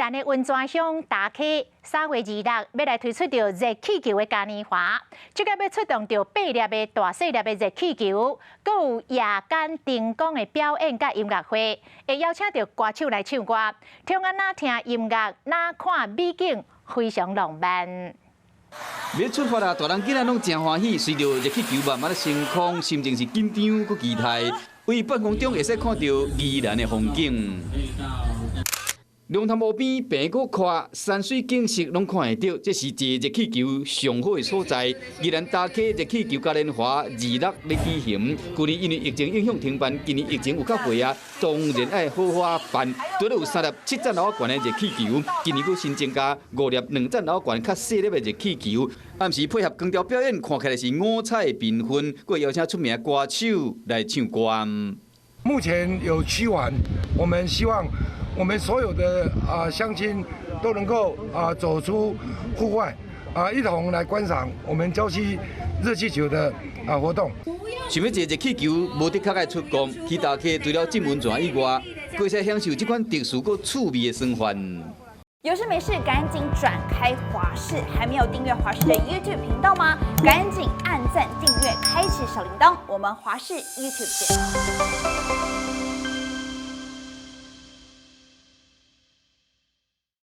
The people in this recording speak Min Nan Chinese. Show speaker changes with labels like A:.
A: 蘭的溫泉鄉大溪3月26欲來推出著熱氣球的嘉年華，這個欲出動著八粒的大細粒的熱氣球，閣有夜間燈光的表演佮音樂會，會邀請著歌手來唱歌，聽啊若聽音樂，若看美景，非常浪漫。
B: 欲出發啊！大人囡仔攏誠歡喜，隨著熱氣球慢慢升空，心情是緊張閣期待。位半空中會使看著宜蘭的風景。龍潭湖邊平閣闊，山水景色攏看會著，這是坐熱氣球上好的所在。宜蘭大溪熱氣球嘉年華26咧舉行，舊年因為疫情影響停辦，今年疫情有較過啊，當然愛好好辦。除了有三粒7層樓懸的熱氣球，今年閣新增加五粒2層樓懸較細粒的熱氣球。暗時配合光雕表演，看起來是五彩繽紛，閣邀請出名歌手來唱歌。
C: 目前有七晚，我們希望我們所有的鄉親都能夠走出戶外一同來觀賞我們礁溪熱氣球的活動。
B: 想欲坐熱氣球，無的確愛出國，去大溪除了浸溫泉以外，閣會使享受這款特殊閣趣味的生活。
D: 有事沒事趕緊轉開華視，還沒有訂閱華視的 YouTube 頻道嗎？趕緊按讚訂閱，開啟小鈴鐺。我們華視 YouTube 見。